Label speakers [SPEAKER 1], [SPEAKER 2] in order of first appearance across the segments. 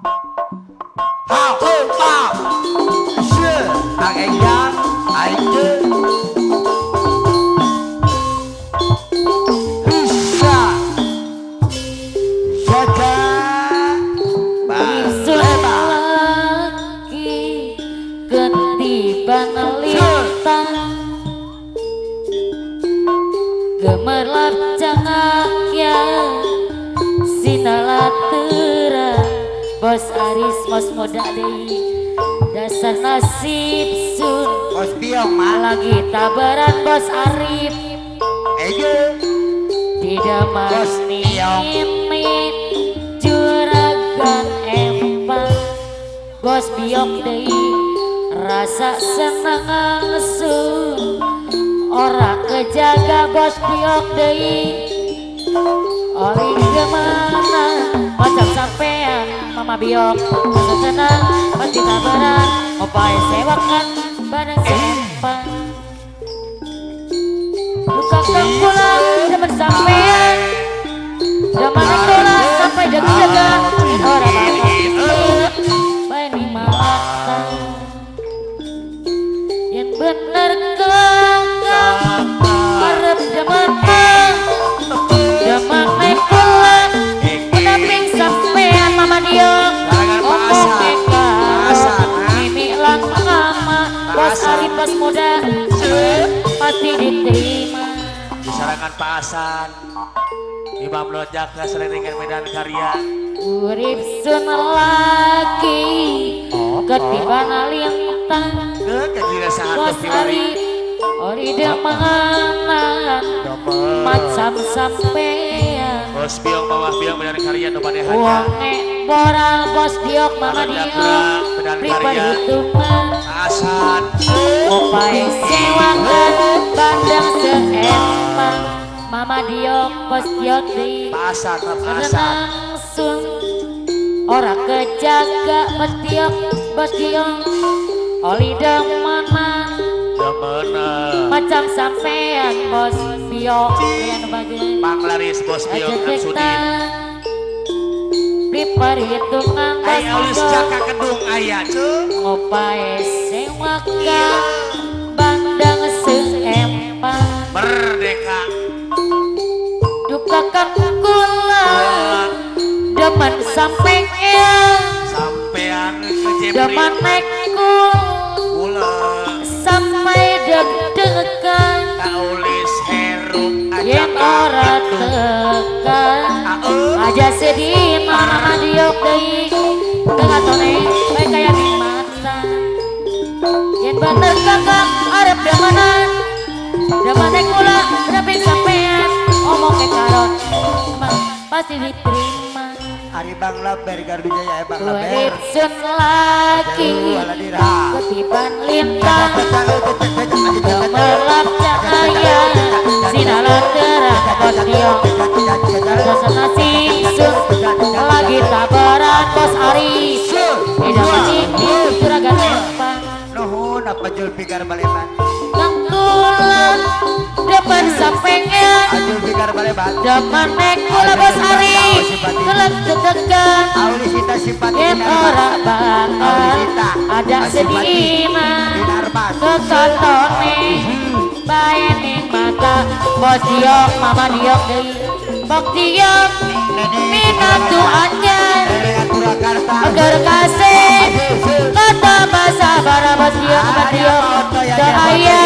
[SPEAKER 1] Ha pa se Kang Enggang aja bisa saja.
[SPEAKER 2] Ingsun lagi ketiban lintang, gemerlap cahaya sinala terang. Bos Aris bos muda deui, dasar nasib sun.
[SPEAKER 1] Bos Biong mah
[SPEAKER 2] lagi tabaran bos Arif.
[SPEAKER 1] Ejo
[SPEAKER 2] tidak
[SPEAKER 1] Bos Biong.
[SPEAKER 2] Mani juragan empang bos Biong deui, rasa seneng sun ora kejaga bos Biong deui. Oli kemana macam sampean Mama Biong, rasa senang pasti tabaran opai sewakan bareng seempang. Duka kang kula demen sampean, demen kula sampai deg-degan, ora bakal bae ning mata. Yen bener kakang arep demen, demen kula pendamping sampean Mama Diong, omong karo Mimi lan Mama bos Arif bos muda pasti diterima.
[SPEAKER 3] Disarankan Pak Hasan Imam Lonjaka Sering Medan Karya.
[SPEAKER 2] Urip sun lagi ketiban lintang
[SPEAKER 3] ke saat
[SPEAKER 2] bos Arif ori demenan macam sampean.
[SPEAKER 3] Bos Biong bawah Biong Medan Karya nu bade
[SPEAKER 2] wong
[SPEAKER 3] hanya
[SPEAKER 2] nek moral bos Diok Mama Diok
[SPEAKER 3] Medan
[SPEAKER 2] pri
[SPEAKER 3] Karya.
[SPEAKER 2] Perhitungan
[SPEAKER 3] Hasan
[SPEAKER 2] opai sewakan bandang seempang Mama Diok bos Diok di
[SPEAKER 3] Pak Hasan Pak Hasan
[SPEAKER 2] langsung ora kejaga bos Diok bos Diok oli demenan
[SPEAKER 3] demenan
[SPEAKER 2] macam sampean bos Biok yang bagus
[SPEAKER 3] Panglaris bos Biong
[SPEAKER 2] aja
[SPEAKER 3] Samsudin.
[SPEAKER 2] Kita di perhitungan bos
[SPEAKER 3] Ai alus
[SPEAKER 2] Diok
[SPEAKER 3] jaka kedung aya cuy.
[SPEAKER 2] Ngopae sewakan bandang seempang
[SPEAKER 3] Merdeka
[SPEAKER 2] duka kang kula demen sampean
[SPEAKER 3] sampean kejepri
[SPEAKER 2] demen nek
[SPEAKER 3] kula
[SPEAKER 2] sampai deg-degan
[SPEAKER 3] Kaulis Heru
[SPEAKER 2] yen ora tekan aja sedih Mama Diok deui kegatone bae kaya di mata. Yen bener kakak arep demenan demene kula pendamping sampean omong ke karot pasti diterima.
[SPEAKER 1] Ari Bang Laber Gardu Jaya Bang Laber.
[SPEAKER 2] Urip sun lagi ketiban lintang gemerlap cahaya sinala terang bos Diok rasa nasib sun lagi tabaran bos Arif tidak ini juragan empang.
[SPEAKER 1] Nuhun apa Julfikar Baleban.
[SPEAKER 2] Kang kula demen sampean
[SPEAKER 1] Julfikar Baleban.
[SPEAKER 2] Demen nek kula bos Arif kelek deg-degan
[SPEAKER 1] Aulisita simpati
[SPEAKER 2] yen ora bakal ada sedih kekatone bae ning mata bos Diok Mama Diok deui bok Diok minatu anyar agar kasih kata sabar bos Diok Mama Diok cahaya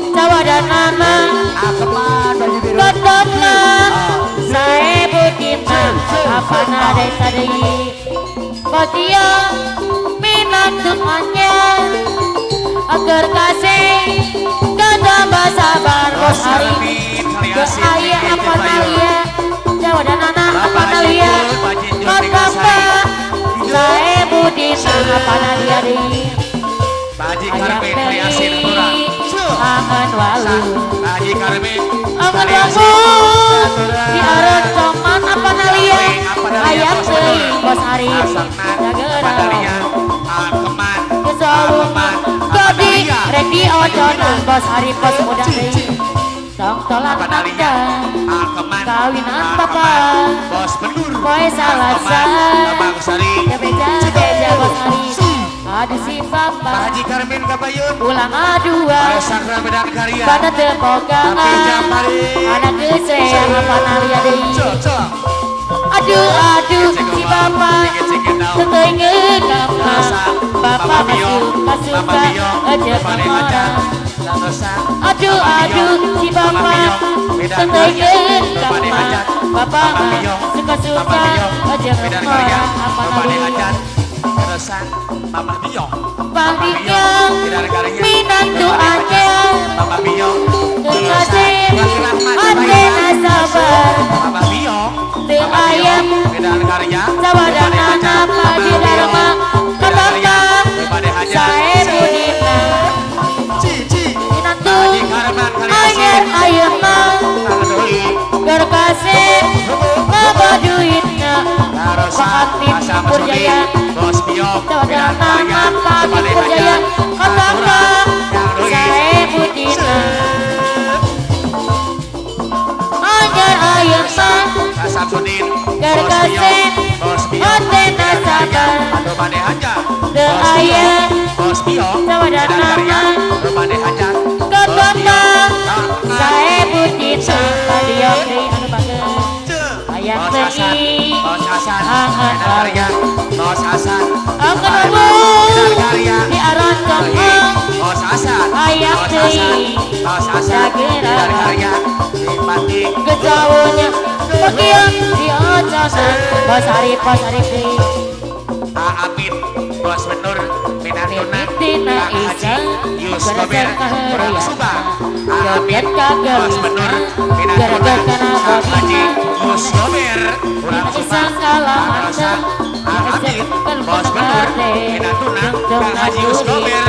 [SPEAKER 2] Jawa dan nama ketema saya butima apa nada tadi bos Diok minatu anyar agar kasih kata sabar bos Arif ayah apa nalia Jawa dan anak apa nalia Bapak saya budina apa nalia di
[SPEAKER 3] Pak Haji
[SPEAKER 2] ayah
[SPEAKER 3] Karmin Kriasin
[SPEAKER 2] peri
[SPEAKER 3] Aturan
[SPEAKER 2] angan walu
[SPEAKER 3] Pak Haji Karmin
[SPEAKER 2] angan walu di arah toman apa nalia ayah peri bos Arif
[SPEAKER 3] Apa nalia Keman
[SPEAKER 2] Kesalu Kodi Redi ojonan bos Arif bos muda deui. Tong-tolan
[SPEAKER 3] Papa Dalia,
[SPEAKER 2] mangga
[SPEAKER 3] Akeman,
[SPEAKER 2] Kawinan
[SPEAKER 3] Akeman,
[SPEAKER 2] papa.
[SPEAKER 3] Bos Benur,
[SPEAKER 2] Poe Salasa.
[SPEAKER 3] Akeman, Abang Sari,
[SPEAKER 2] Beja beja Bos Ari. Aduh si
[SPEAKER 3] Pak
[SPEAKER 2] papa
[SPEAKER 3] Haji Karmin Kabayun,
[SPEAKER 2] ulang adua
[SPEAKER 3] Sakra Medan Karya,
[SPEAKER 2] pada tepokan
[SPEAKER 3] Tapi Japari.
[SPEAKER 2] Anak geseng apa nalia deui.
[SPEAKER 3] Cocok,
[SPEAKER 2] Aduh aduh si bapak tetengge kama bapak suka suka aja kemana. Aduh aduh si bapak tetengge kama bapak suka suka aja kemana apa nalia.
[SPEAKER 3] Mama Biong,
[SPEAKER 2] Panggilan minantu aja
[SPEAKER 3] Mama Biong,
[SPEAKER 2] Kasih ate nasabar
[SPEAKER 3] Mama Biong,
[SPEAKER 2] Teu ayam
[SPEAKER 3] Medan Karya,
[SPEAKER 2] sawadana Pak Dharma ka bapak sae budina minantu anyar ayeuna keur kasih loba duitna Pak Amin Purjaya
[SPEAKER 3] Bos Biong,
[SPEAKER 2] sawadana Pak Amin Purjaya ka bapak sae budina anyar ayeuna
[SPEAKER 3] Samsudin,
[SPEAKER 2] Keur kasih
[SPEAKER 3] Bos Biong,
[SPEAKER 2] ate nasabar
[SPEAKER 3] Rumane Hajat,
[SPEAKER 2] Teu aya
[SPEAKER 3] Bos Biong,
[SPEAKER 2] sawadana
[SPEAKER 3] Rumane Hajat,
[SPEAKER 2] ka bapak sae budina padiok deui anu bageus Hayang
[SPEAKER 3] Bos Hasan,
[SPEAKER 2] deui
[SPEAKER 3] Bos Hasan,
[SPEAKER 2] Angan
[SPEAKER 3] Medan Karya, Bos Hasan,
[SPEAKER 2] Angan
[SPEAKER 3] Medan Karya,
[SPEAKER 2] di aron kampung
[SPEAKER 3] Bos Hasan,
[SPEAKER 2] Hayang
[SPEAKER 3] Bos Hasan,
[SPEAKER 2] deui
[SPEAKER 3] Bos Hasan,
[SPEAKER 2] Sagera.
[SPEAKER 3] Medan Karya, Nikmati,
[SPEAKER 2] Kejauhnya bagian di ocosan Bos Arif Bos Arif deui
[SPEAKER 3] Amin, Bos Menur, Minantuna,
[SPEAKER 2] Mimitina
[SPEAKER 3] Kang Haji,
[SPEAKER 2] Isa
[SPEAKER 3] Yus Gomir, Kurang Subang,
[SPEAKER 2] Joget
[SPEAKER 3] Amin, Bos
[SPEAKER 2] kagelina
[SPEAKER 3] Menur, Minantuna,
[SPEAKER 2] Gara-gara kana
[SPEAKER 3] Kang Haji,
[SPEAKER 2] bobina
[SPEAKER 3] Yus Gomir, Kurang
[SPEAKER 2] Dina
[SPEAKER 3] Subang,
[SPEAKER 2] isang kalamanten
[SPEAKER 3] Amin, Bos Menur, Minantuna, Kang Haji Yus Gomir,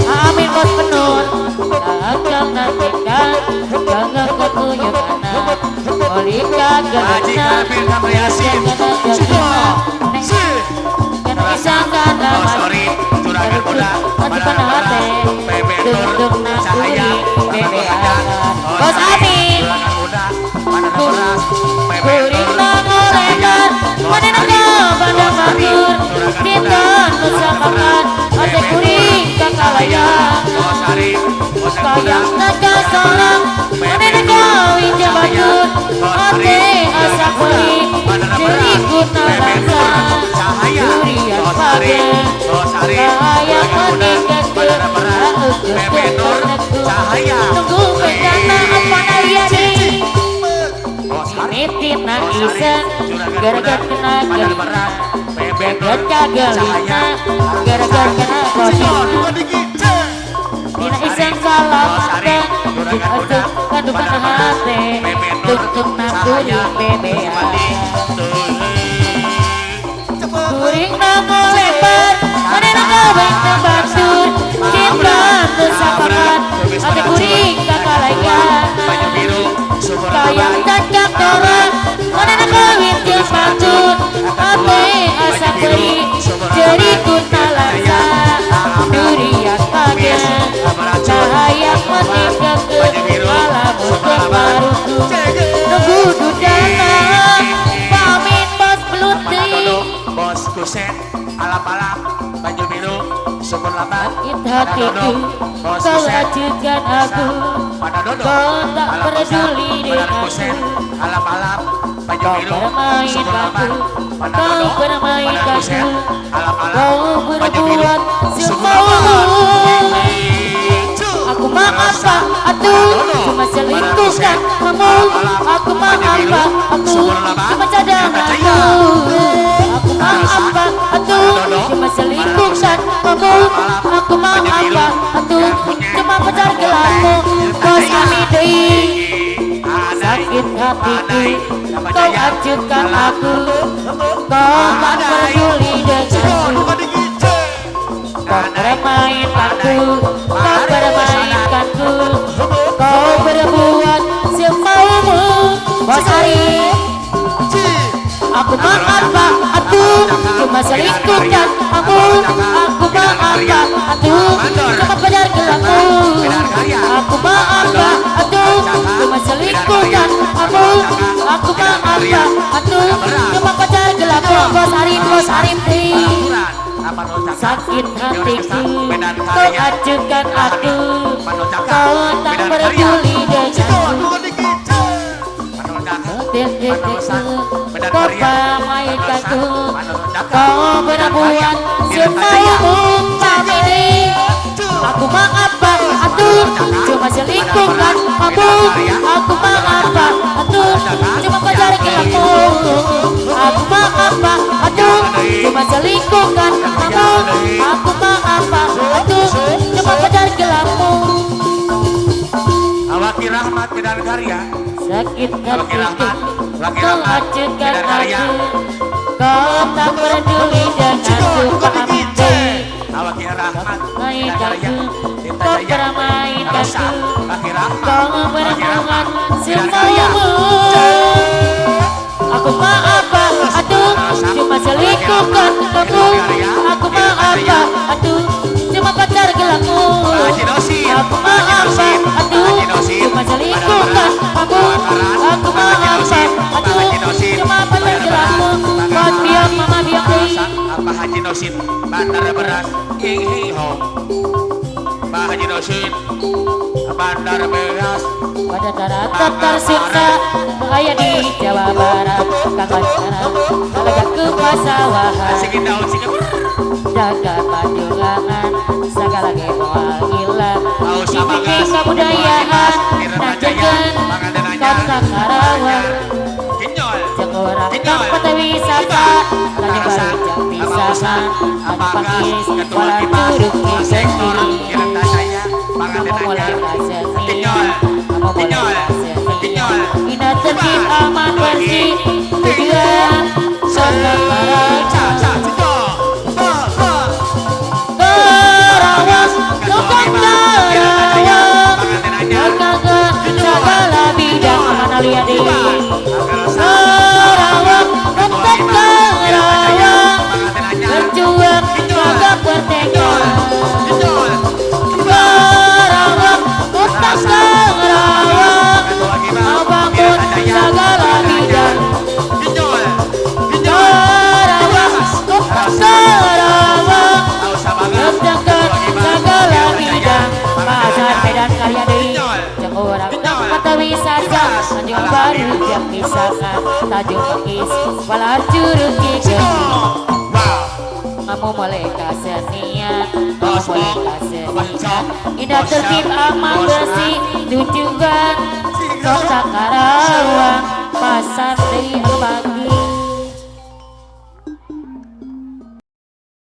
[SPEAKER 2] Amin Bos Menur Kakak nantikan Kangen kekuyukan Oli
[SPEAKER 3] Haji
[SPEAKER 2] kagelina
[SPEAKER 3] Karmin Kamriasin, Subo, Si, Bos Ori, Juragan Muda, Badar Bara, Bebe Nur, Cahaya, Bebe Hajat,
[SPEAKER 2] Bos Amin
[SPEAKER 3] Juragan Muda, Badar Beras, Bebe
[SPEAKER 2] Kuring
[SPEAKER 3] Nur,
[SPEAKER 2] mangorekan
[SPEAKER 3] Cahaya,
[SPEAKER 2] Manena
[SPEAKER 3] Bos Ari,
[SPEAKER 2] pada
[SPEAKER 3] Bos Ari,
[SPEAKER 2] batur
[SPEAKER 3] Juragan Muda,
[SPEAKER 2] Dinten
[SPEAKER 3] Badar
[SPEAKER 2] nusakakan
[SPEAKER 3] Beras,
[SPEAKER 2] Ate
[SPEAKER 3] Bebe Nur,
[SPEAKER 2] kuring kakalayan
[SPEAKER 3] Bos Ari, Bos Muda,
[SPEAKER 2] Kayang naga sorang Manena kawin batur Ate asa kuring
[SPEAKER 3] Badar Beras,
[SPEAKER 2] Jadi guna
[SPEAKER 3] Bebe
[SPEAKER 2] bangsa
[SPEAKER 3] Nur, Cahaya,
[SPEAKER 2] Durian
[SPEAKER 3] Bos Ari,
[SPEAKER 2] page
[SPEAKER 3] Bos Ari,
[SPEAKER 2] Kayang
[SPEAKER 3] Juragan Muda,
[SPEAKER 2] meningkat
[SPEAKER 3] Badar Beras, Bebe Nur, Cahaya,
[SPEAKER 2] Tunggu bencana apa naya di
[SPEAKER 3] Bos Ari,
[SPEAKER 2] Mitina
[SPEAKER 3] Bos Ari,
[SPEAKER 2] iseng
[SPEAKER 3] Juragan
[SPEAKER 2] Gara-gara
[SPEAKER 3] Muda,
[SPEAKER 2] kena
[SPEAKER 3] Badar
[SPEAKER 2] gelina
[SPEAKER 3] Beras, Bebe Nur,
[SPEAKER 2] Gara kagelina
[SPEAKER 3] Cahaya,
[SPEAKER 2] Gara-gara kena kodina Dina iseng kalamante Dina kandungan hati Tuntun nakuri bebe Kuring namo lebar Manena kawin tembatur Cinta nusapakan Ate kuring kakalayan
[SPEAKER 3] Banyu biru, sumur
[SPEAKER 2] Kayang
[SPEAKER 3] Abang,
[SPEAKER 2] cacak torang Manena kawin jeung batur Ate asa beri Jadi kutalasa Durian page Cahaya meninggal ke Alamun baruku Nunggu dudana Pamin bos beluti
[SPEAKER 3] Dodo, Bos Kusen, Alap-alap, Banyu biru, sumur Laban,
[SPEAKER 2] Sakit hatiku
[SPEAKER 3] Bos
[SPEAKER 2] Kau
[SPEAKER 3] Kusen,
[SPEAKER 2] acuhkan aku
[SPEAKER 3] Pada Dodo,
[SPEAKER 2] Kau tak
[SPEAKER 3] Alap Kusen,
[SPEAKER 2] peduli
[SPEAKER 3] Badar
[SPEAKER 2] denganku
[SPEAKER 3] Kusen, Alap-alap, Banyu
[SPEAKER 2] Kau
[SPEAKER 3] biru,
[SPEAKER 2] bermain
[SPEAKER 3] sumur
[SPEAKER 2] aku
[SPEAKER 3] Laban, Pada
[SPEAKER 2] Kau
[SPEAKER 3] Dodo,
[SPEAKER 2] bermain
[SPEAKER 3] Badar
[SPEAKER 2] aku
[SPEAKER 3] Kusen, Alap-alap,
[SPEAKER 2] Kau
[SPEAKER 3] Banyu biru,
[SPEAKER 2] berbuat
[SPEAKER 3] sumur
[SPEAKER 2] semaumu
[SPEAKER 3] Laban.
[SPEAKER 2] Aku mah apa atuh cuma selingkuhkan kamu. Aku mah apa aku cuma cadanganmu. Aku mah apa atuh cuma selingkuhkan kamu. Aku mah apa atuh cuma pacar gelapmu. Bos Ami deui sakit hatiku kau acuhkan aku. Kau tak peduli denganku. Kau permainkanku, kau permainkanku, kau berbuat semaumu. Bos Ari, aku mah apa atuh cuma selingkuhkan kamu. Aku mah apa atuh cuma pacar gelapmu. Aku mah apa hatiku, kau acuhkan aku, kau tak peduli denganku. Kau permainkanku, kau berbuat semaumu ini. Aku mengapa atuh cuma selingkuhkan kamu. Aku mengapa atuh cuma pacar gelapmu. Aku mengapa atuh cuma selingkuhkan kamu. Aku mengapa atuh cuma pacar gelapmu.
[SPEAKER 3] Awaki Rahmat Medan Karya.
[SPEAKER 2] Sakit hatiku, kau acuhkan aku, kau tak peduli denganku. Pahami
[SPEAKER 3] Awaki Rahmat
[SPEAKER 2] mainkanku, kau permainkanku, kau berbuat semaumu. Aku mengapa atuh cuma selingkuhkan kamu. Aku mengapa atuh cuma pacar gelapmu. Aku mengapa atuh cuma selingkuhkan kamu. Aku mengapa atuh cuma pacar gelapmu. Kau biang mama biang deui.
[SPEAKER 3] Apa Haji Nosin Bandar Beras Hing Hing Ho. Pak Haji Nosin Bandar Beras.
[SPEAKER 2] Pada daratan tersiksa aya di Jawa Barat, Kang Bacara ke pasawahan. Jaga pajulangan segala ge moal hilang. Dibikin kabudayaan nanjeun kota Karawang. Jeung urang tempat wisata Tanjung Baru jeung pisahan anu pakis walar curug
[SPEAKER 3] Sektor
[SPEAKER 2] kamu mulai kaseni, kamu mulai kaseni. Ina tertib aman bersih tujuan kota Karawang. Karawang, kota Karawang, kagak segala bidang mana lihat di Karawang, kota Karawang, berjuang kagak bertekad. Karawang, kota Karawang, membangun segala bidang. Karawang, kota Karawang, bertekad segala bidang. Pasar Medan Karya deui, jeung urang tempat wisata Tanjung Baru jeung pisahan Tanjung Pakis walar curug Cigenting. Kamu mulai kasenian, kamu mulai kasenian. Indah tertib aman bersih tujuan kota Karawang.